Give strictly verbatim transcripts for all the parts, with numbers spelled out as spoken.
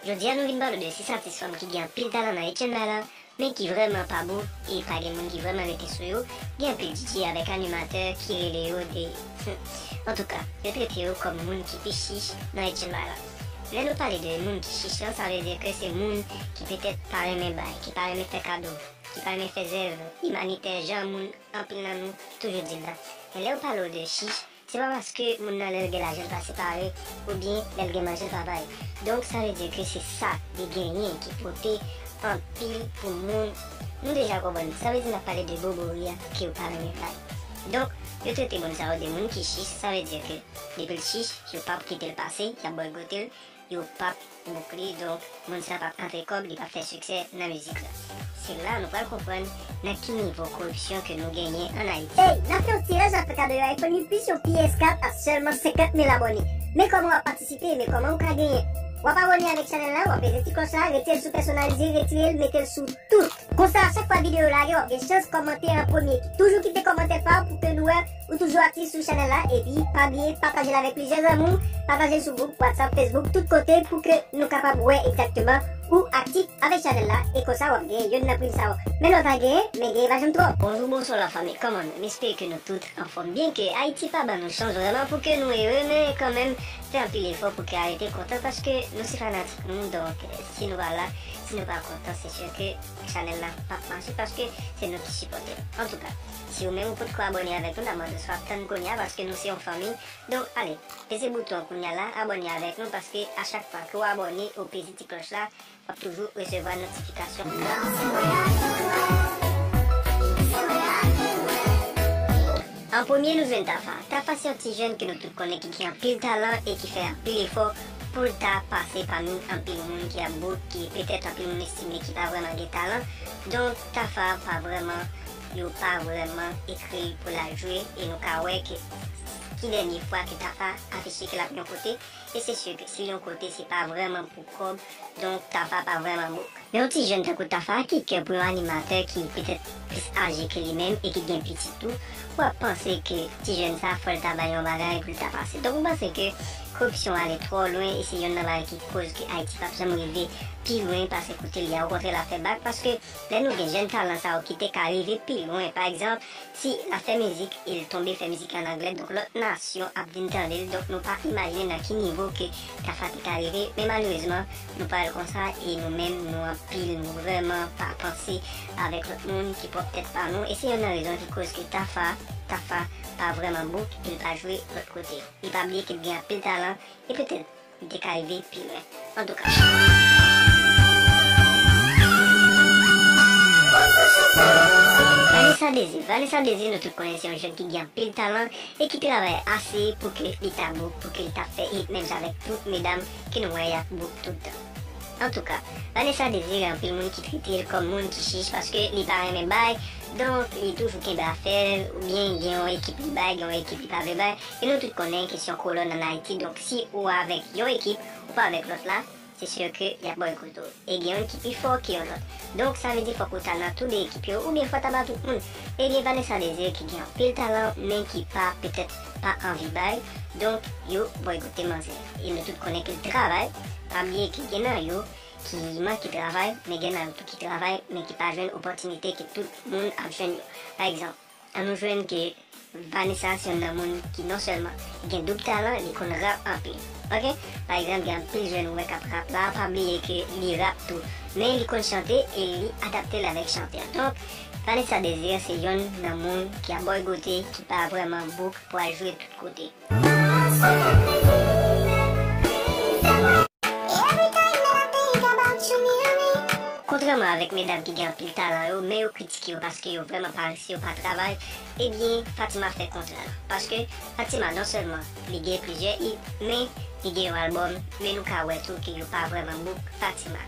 Jodi a nou vin pale de sis atis fanm ki gen anpil talan nan Haitian Bay la, men ki vrèman pa bouk e pa gen moun ki vrèman rete sou yo. Gen anpil D J avèk animatè ki rele yo de antouka, yo trete yo kòm moun ki pi chich nan Haitian Bay la. Lè nou pale de moun ki chich lan, sa vle di ke se moun ki petèt pa renmen bay, ki pa renmen fè kado, ki pa renmen fè zèv imanitè, jan moun anpil nan nou toujou di l la. Men lè yo pale w de chich, se pa paske moun nan lè l gen lajan l pa separe, oubyen lè l gen manje l pa bay. Donk sa vle di ke se sa li genyen ki pote anpil pou moun. Nou deja konprann, sa vle di n ap pale de bobori a ke yo pa renmen bay. Donk yo trete moun sa yo de moun ki chich, sa vle di ke depi l chich, yo p ap kite l pase, y ap bòykote l, yo p ap bouk li, donk moun sa p ap antre kòb, li p ap fè siksè nan mizik la. Se la nou pral konprann nan ki nivo koripsyon ke nou genyen ann Ayiti. Hey, n ap fè yon tiraj avèk kado yo iPhone U Plus, yon P S kat a sèlman senkant mil abòne. Men kòman w ap patisipe, men kòman w ka genyen. W ap abòne avèk chanèl la, w ap peze ti klòch la, retire l sou pèsonalize, retire l, mete l sou tout. Konsa, a chak fwa videyo yo lage, w ap gen chans kòmante an premye. Toujou kite kòmantè pa w pou ke nou wè ou toujou aktif sou chanèl la. Epi, pa bliye pataje l avèk plizyè zanmi w, pataje l sou gwoup WhatsApp, Facebook, tout kote pou ke nou kapab wè egzakteman ou aktif avèk chanèl la. E konsa, w ap gen youn nan prim sa yo. Men lè w pa genyen, men genyen pa janm twòp. Bonjou, bonswa lafanmi, kòman nou? M espere ke nou tout anfòm. Byenke Ayiti pa ban nou chans vrèman pou ke nou ere, men kanmenm, fè anpil efò pou ke a rete kontan paske nou se fanatik nou, donk si nou pa la, si nou pa kontan, se si ke chanèl la p ap mache paske se nou ki sipòte l. Antouka, si ou menm ou potko abòne avèk nou, n ap mande w swa tann kounye a paske nou se yon fanmi. Donk, ale, peze bouton an kounye a la, abòne avèk nou paske a chak fwa ke w abòne, ou peze ti klòch la, w ap toujou resevwa notifikasyon. An premye, nou jwenn Tafa. Tafa se yon ti jèn ke nou tout konnen ki gen anpil talan e ki fè anpil efò pou l ta pase pami anpil moun ki ap bouk, ki petèt anpil moun estime ki pa vrèman gen talan. Donk, Tafa pa vrèman, yo pa vrèman ekri l pou l al jwe e nou ka wè ke ki dènye fwa ke Tafa afiche ke l ap yon kote, e se si ke si l yon kote, se pa vrèman pou kòb, donk Tafa pa vrèman bouk. Men yon ti jèn tankou Tafa ki kè pou yon animatè ki petèt plis aje ke li menm e ki gen pitit tou, w ap panse ke ti jèn sa fò l ta bay yon bagay pou l ta pase. Donk, m panse ke koripsyon ale twò lwen e se yonn nan bagay ki koz ke Ayiti p ap janm rive pi lwen pase kote l ye a. Okontrè, l ap fè bak paske lè nou gen jèn talan sa yo ki te ka rive pi lwen, pa egzanp, si l ap fè mizik e l tonbe fè mizik an anglè, donk lòt nasyon ap vin tande l, donk nou pa imajine nan ki nivo ke Tafa te ka rive, men malerezman, nou pa wè l konsa e nou menm, nou anpil, nou vrèman pa panse avèk lòt moun ki pwòp tèt pa nou, e se yonn nan rezon ki koz ke Tafa, Tafa pa vrèman bouk, e l pa jwe lòt kote. Li pa bliye ke l gen anpil talan, e petèt li te ka rive pi lwen. Antouka. Vanessa Désir. Vanessa Désir, nou tout konnen se yon jèn ki gen anpil talan e ki travay ase pou ke li ta bouk, pou ke li ta fè hit menm jan avèk tout medam ke nou wè y ap bouk tout tan. Antouka, Vanessa Désir, anpil moun ki trete l kòm moun ki chich paske li pa renmen bay, donk li toujou kenbe afè l, oubyen gen yon ekip li bay, gen yon ekip li pa vle bay. E nou tout konnen kesyon kolòn ann Ayiti, donk si ou avèk yon ekip, ou pa avèk lòt la, se si ke y ap bòykote w. E gen youn ki pi fò ke yon lòt. Donk, sa vle di fòk ou ta nan tou de ekip yo, oubyen fò w ta ba tout moun. Ebyen, Vanessa Désir ki gen anpil talan, men ki pa, petèt, pa anvi bay, donk, yo bòykote manzè. E nou tout konnen ke l travay, pa bliye ke gen nan yo ki manke travay, men gen nan yo tou ki travay, men ki pa jwenn opòtinite ke tout moun ap jwenn yo. Pa egzanp, ann nou jwenn ke Vanessa se yonn nan moun ki non sèlman gen doub talan, li konn rap anpil. Oke? Pa egzanp, gen anpil jèn ou wè k ap rap la, pa bliye ke li rap tou. Men li konn chante e li adapte l avèk chante a. Donk, Vanessa Désir se yonn nan moun ki ap bòykote, ki pa vrèman bouk pou al jwe tout kote. Kontrèman avèk medam ki gen anpil talan yo, men yo kritike yo paske yo vrèman parese, yo pa travay, ebyen, Fatima fè kontrè a. Paske Fatima non sèlman li gen plizyè hit, men li gen yon albòm, men nou ka wè tou ke yo pa vrèman bouk Fatima.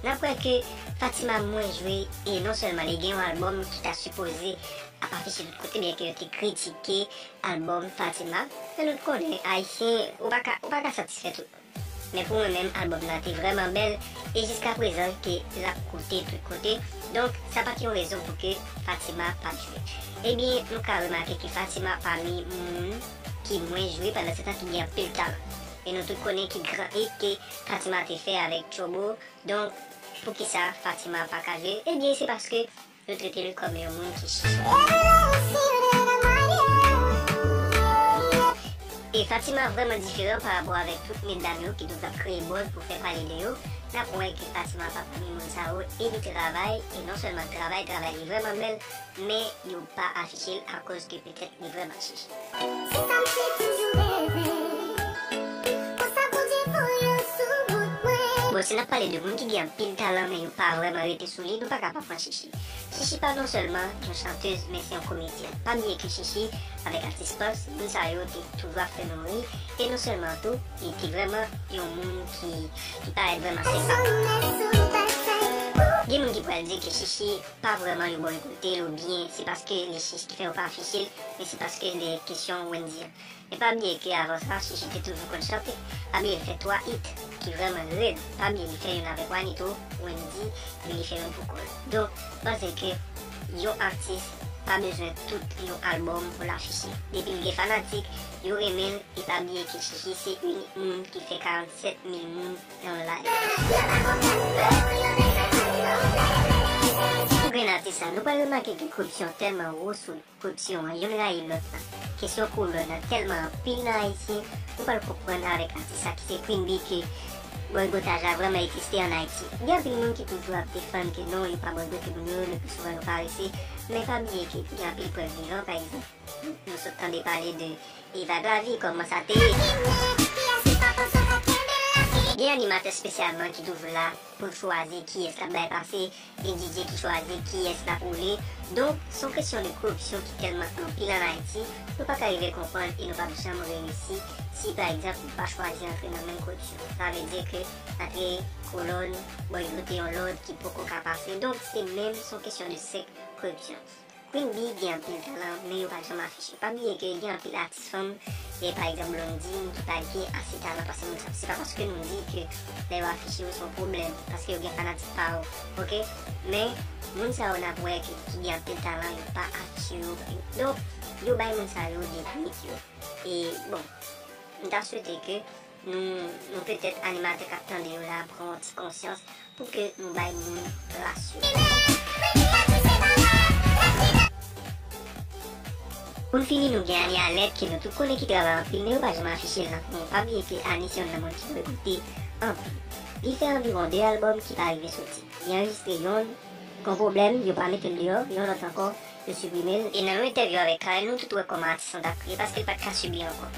N ap wè ke Fatima mwens jwe, e non sèlman li gen yon albòm ki ta sipoze ap afiche tout kote, byenke yo te kritike albòm Fatima, men nou konnen, Ayisyen, ou pa ka, ou pa ka satisfè tout moun. Men pou mwen menm, albòm nan te vrèman bèl, e jiskaprezan ke l ap koute tout kote. Donk, sa pa t yon rezon pou ke Fatima pa t jwe. Ebyen, nou ka remake ke Fatima pami moun ki mwens jwe, pandansetan ki gen anpil talan. E nou tout konnen ki gran hit ke Fatima te fè avèk Turbo. Donk, poukisa Fatima pa ka jwe? Ebyen, se paske yo trete l kòm yon moun ki chichi. E Fatima vrèman diferan pa rapò avèk tout medam yo ki toujou ap kreye buzz pou fè pale de yo. N ap wè ke Fatima pa pami moun sa yo e li travay, e non sèlman travay, travay li vrèman bèl, men yo pa afiche l akoz ke petèt li vrèman chichi. Se sa m te toujou reve. Konsa Bondye voye w sou wout mwen. Bon, si n ap pale de moun ki gen anpil talan, men yo pa vrèman rete sou li, nou pa ka pa pran Chichi. Chichi pa non sèlman yon chantèz, men se yon komedyèn. Pa bliye ke Chichi, avèk atis pa l, se moun sa yo te toujou ap fè nou ri. E non sèlman tou, li te vrèman yon moun ki, ki parèt vrèman senpa. Gen moun ki pral di ke Chichi pa vrèman yo bòykote l oubyen se paske li chich ki fè yo pa afiche l, men se paske de kesyon Wendy an. Men pa bliye ke avan sa, Chichi te toujou konn chante. Pa bliye l fè twa hit ki vrèman rèd. Pa bliye li fè youn avèk Wanito, Wendy, epi li fè youn pou kò l. Donk, m panse ke yon atis pa bezwen tout yon albòm pou l afiche. Depi l gen fanatik, yo renmen l, e pa bliye ke Chichi se inik moun ki fè karannsèt mil moun nan yon live. Pou grenn atis la, nou pral remake ke koripsyon tèlman wo sou l. Koripsyon an, youn rayi lòt la. Kesyon koulè nan tèlman anpil nan Ayisyen, nou pral konprann avèk atis sa ki se Queen Bee ke bòykotaj la vrèman egziste ann Ayiti. Gen anpil moun ki toujou ap defann ke non, yo pa bòykote moun yo, le pli souvan yo parese. Men pa bliye ke gen anpil prèv vivan, pa egzanp, nou sot tande pale de Eva Glavie, kòman sa te ye. Gen animatè espesyalman ki toujou la pou l chwazi kiyès l ap bay pase, gen D J ki chwazi kiyès l ap woule. Donk, se yon kesyon de koripsyon ki tèlman anpil ann Ayiti, nou pa ka rive konprann e nou p ap janm reyisi si, pa egzanp, nou pa chwazi antre nan menm koripsyon. Sa vle di ke antre kolòn, bòykote yon lòt ki poko ka pase. Donk, se menm, se yon kesyon de sèk koripsyon. Queen Bee gen anpil talan, men yo pa janm afiche. Pa bliye ke gen anpil atis fanm, e pa egzanp Blondine, ki pa gen ase talan pase moun sa yo. Se pa paske nou di ke lè yo afiche yo se yon pwoblèm, paske yo gen fanatik pa yo, oke? Men, moun sa yo n ap wè ke, ki gen anpil talan, yo pa afiche yo. Donk, yo bay moun sa yo de limit yo. E, bon, m ta swete ke nou, nou petèt animatè k ap tande yo la pran yon ti konsyans pou ke nou bay moun plas yo. Pou n fini, nou gen Anie Alerte ke nou tout konnen ki travay anpil, men yo pa janm afiche l nan fon. Pa bliye ke Anie se youn nan moun ki bòykote anpil. Li fè anviwon de albòm ki pa rive soti. Li anrejistre yonn, gon pwoblèm, yo pa mete l deyò, yon lòt ankò, yo siprime l. E nan yon entèvyou avèk Karen, nou tout wè kòman atis lan t ap kriye paske l pa t ka sibi ankò.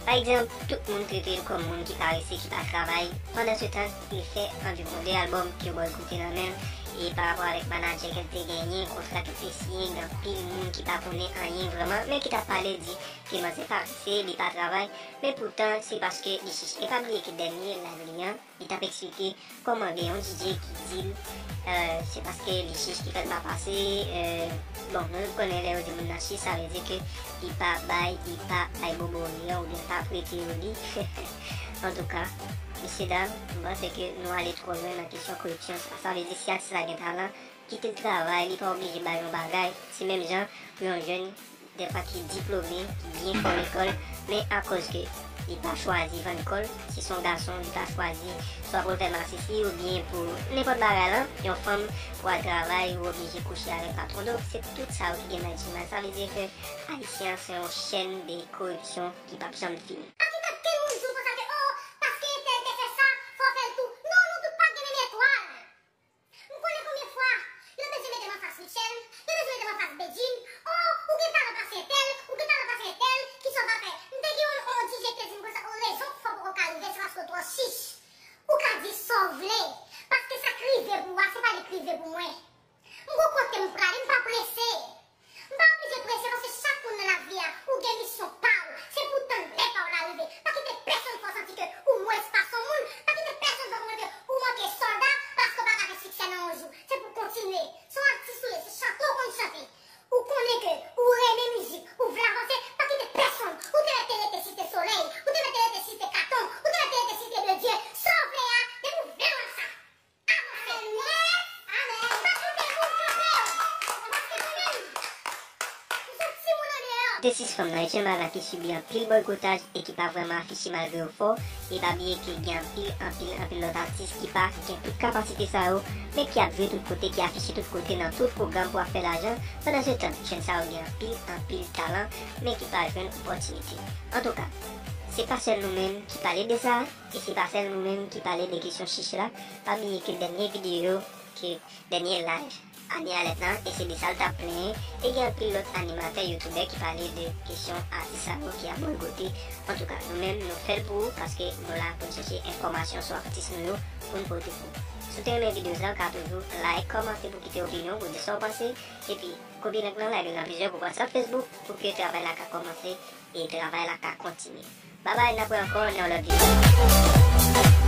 Pa egzanp, tout moun trete l kòm moun ki parese, ki pa travay. Pandansetan, li fè anviwon de albòm ke yo bòykote nan men l. E pa rapò avèk manadjè ke l te genyen, kontra ke l te siyen, gen anpil moun ki pa konnen anyen vrèman, men ki t ap pale di ke manzè parese, li pa travay. Men poutan, se paske li chichi. E pa bliye ke dènye live li an, li t ap eksplike kòman gen yon D J ki di l, euh, se paske li chich ki fè l pa pase, euh, bon, nou tout konnen lè yo di moun nan chich, sa vle di ke li pa bay, li pa bay bobo li an, oubyen pa prete yo li. Antouka, mesye dam, m panse ke nou ale twò lwen nan kesyon koripsyon sa. Sa vle di si atis la gen talan, kite l travay, li pa oblije bay yon bagay. Se menm jan pou yon jèn dèfwa ki diplome, ki byen fò lekòl, men akoz ke li pa chwazi vann kò l, si se yon gason, li pa chwazi swa pou l fè masisi oubyen pou nenpòt bagay la, yon fanm pou al travay ou oblije kouche avèk patwon. Donk, se tout sa yo ki gen nan djim la. Sa vle di ke Ayisyen an se yon chèn de koripsyon ki p ap janm fini. Antoulèka, kel moun di w konsa ke, o, paske entèl te fè sa, fò w fè l tou? Non, nou tout pa gen menm etwal. M konnen konbyen fwa yo bezwen mete m anfas Michel, yo bezwen mete m anfas Bedjine. O, ou gen talan pase entèl, ou gen talan pase entèl, kisa w pa fè? M te gen yon, yon D J ki te di m konsa, o, rezon k fè w poko ka rive, se paske w twò chich. Ou ka di sa w vle, paske sa k rive pou w a, se pa li k rive pou mwen. M gon kote m prale, m pa prese. M pa oblije prese paske chak moun nan lavi a, ou gen misyon pa w. Se pou w tann lè pa w la rive. Pa kite pèsonn fè w santi ke ou mwens pase yon moun. Pa kite pèsonn fè w konprann ke ou manke sòlda paske w pa ka fè siksè nan yon jou. Se pou w kontinye. Se yon atis ou ye, se chante w konn chante. Ou konn Se sis fanm nan H M I la ki sibi anpil bòykotaj e ki pa vrèman afiche malgre yo fò. E pa bliye ke gen anpil, anpil, anpil lòt atis ki pa gen tout kapasite sa yo, men ki ap jwe tout kote, ki afiche tout kote nan tout pwogram pou ap fè lajan. Pandan se tan, jèn sa yo gen anpil, anpil talan, men ki pa jwenn opòtinite. Antouka, se pa sèl nou menm ki pale de sa, e se pa sèl nou menm ki pale de kesyon chich la. Pa bliye ke dènye videyo, ke dènye live Annie Alerte lan, e se de sa l t ap plenyen. E gen anpil lòt animatè, youtubè ki pale de kesyon atis sa yo ki ap bòykote. Antouka, nou menm, nou fè l pou ou, paske nou la pou n chèche enfòmasyon sou atis nou yo pou n pote pou ou. Si w te renmen videyo sa, w ka toujou like, kòmante pou kite opinyon, pou di sa w panse. Epi, kopi link lan, like l nan plizyè gwoup WhatsApp, Facebook, pou ke travay la ka kòmanse e travay la ka kontinye. Babay, n ap wè ankò nan yon lòt videyo.